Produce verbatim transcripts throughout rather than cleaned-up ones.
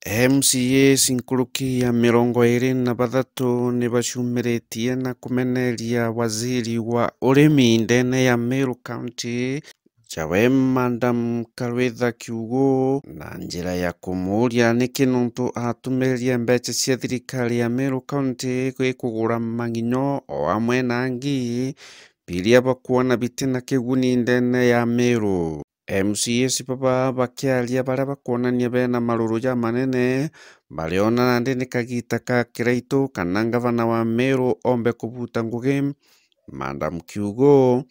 M C As nkuruki ya mirongo iri na bathatu ni bacumiritie na kumeneria waziri wa urimi ndene ya Meru County, jawe Madam Karwitha Kiugu, na njira ya kumuuria niki nontu atumiririe mbeca cia thirikari ya Meru County gwikugura mang'inyo o amwe na angi biria bakwona bitina kiguni ndene ya Meru. M C As baba bakiaria baria bakwonania bena maruru jamanene, bariona nandi ni kagita ka kiraitu kana ngavana wa Meru ombe kubuta ngugi. Madam Kiugu,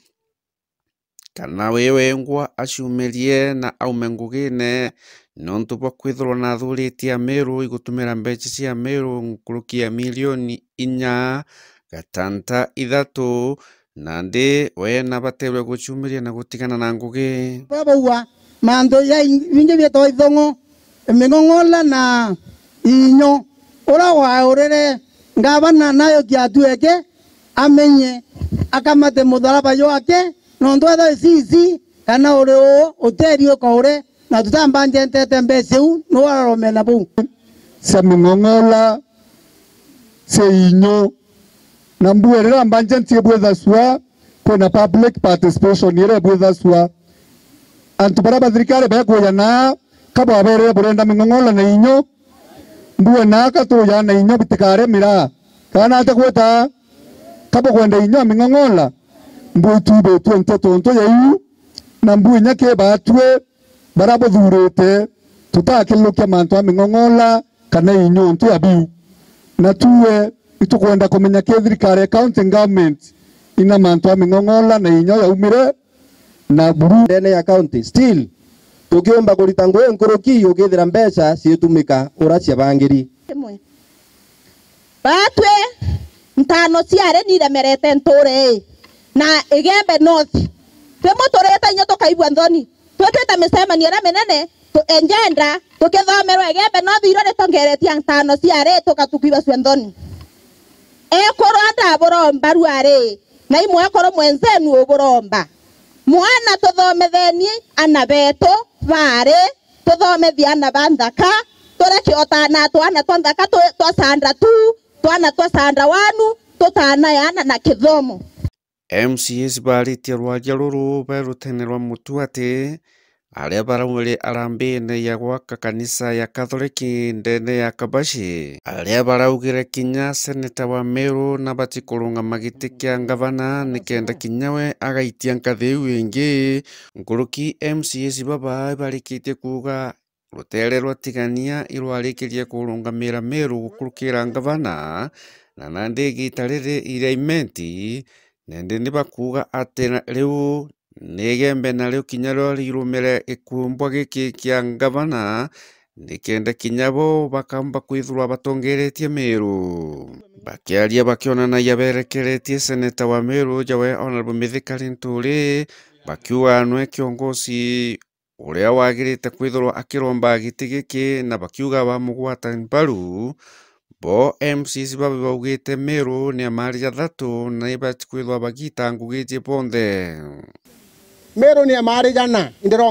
kana we wengwa aciumirie na aume ngugine, nontu bwa kwithirwa na athuritie Ameru igutumira mbeca cia Ameru nkuruki ya milioni inya gatanta ithatu, nandi we nabaterwe guciumiria na gutigana na ngugi. Baria bauga mantu ja bingi bietagwa ithong'o, ming'ong'ola na inyo. Uria waurire ngavana nayo kiatu eke, amenye akamate mutharaba jwake, nontu ethwa iciici kana uri uu uteri ukaure, na tutamba njentete mbeca iu, nu araromena bau. Cia ming'ong'ola, cia inyo, na mbue riria mbanjentie bwithasua, kwina public participation iria ibwithasua. Antu baria ba thirikari bekwija naa, ka bwaberire burenda ming'ong'ola na inyo, mbue naa ka tuja na inyo bitikare miraa. Kana atia gwita? Ka bukwenda inyo ming'ong'ola? Mbue itwibitue nteto ntu ya iu, na mbue inya ki baatue baria buthurite, tutakilukia mantu a ming'ong'ola kana inyo ntu ya biu. Na tuwe itukwenda kumenya ki thirikari ya county government ina mantu a ming'ong'ola na inyo yaumire na buru. Ndene ya county, still, tukiumba kurita ngugi nkuruki ukithira mbeca ciitumika uria ciabangiri. Imwe. Baatwi ntano ciari niremerete ntuure ii, na Igembe North. Twimuturite inya tukaigua nthoni. Twitite micemanio iria minene, tu-, agenda, tukithomerwa Igembe North irio ritongeretie ntano ciari, tugatukigua cio nthoni. Ekuru andaburomba ruari, na imwekuru mwenzenu uburomba. Mwana tuthometheni ana betu baari, tuthomethie ana ba nthaka, tureke o twana twana twa nthaka tu-, twa sanda tu, twana twa sanda wanu, tutanae ana na kithomo. M C As baaritie rwaria ruru be rutene rwa mutu ati, aria baraumire arambine ya gwaka kanisa ya Katholiki ndene ya Kabashi, aria baraugire kinya seneta wa Meru nabati kurungama giti kia ngavana nikenda kinya we agaitia nkathi iu ingi. Nkuruki M C As baba ibarikitie kuuga rutere rwa Tigania irwarikirie kurungamira Meru gukurukira ngavana, na nandi igita riri iria Imenti, nandi ni bakuuga ati na riu ni Igembe nario kinya rio rirumire gikumbwa giki kia ngavana, nikenda kinya bo bakamba kwithirwa batongeretie Meru. Bakiaria bakionanagia berekeretie seneta wa Meru jawe Honourable Mithika Linturi, bakiuga nwe kiongozi uria wagirite kwithirwa akiromba giti giki, na bakiuga bamugwata mbaru. Bo M C As baba baugite Meru ni amari jathatu na ibati kwithirwa bagita ngugi iji bonthe. Meru ni amari jana, indiro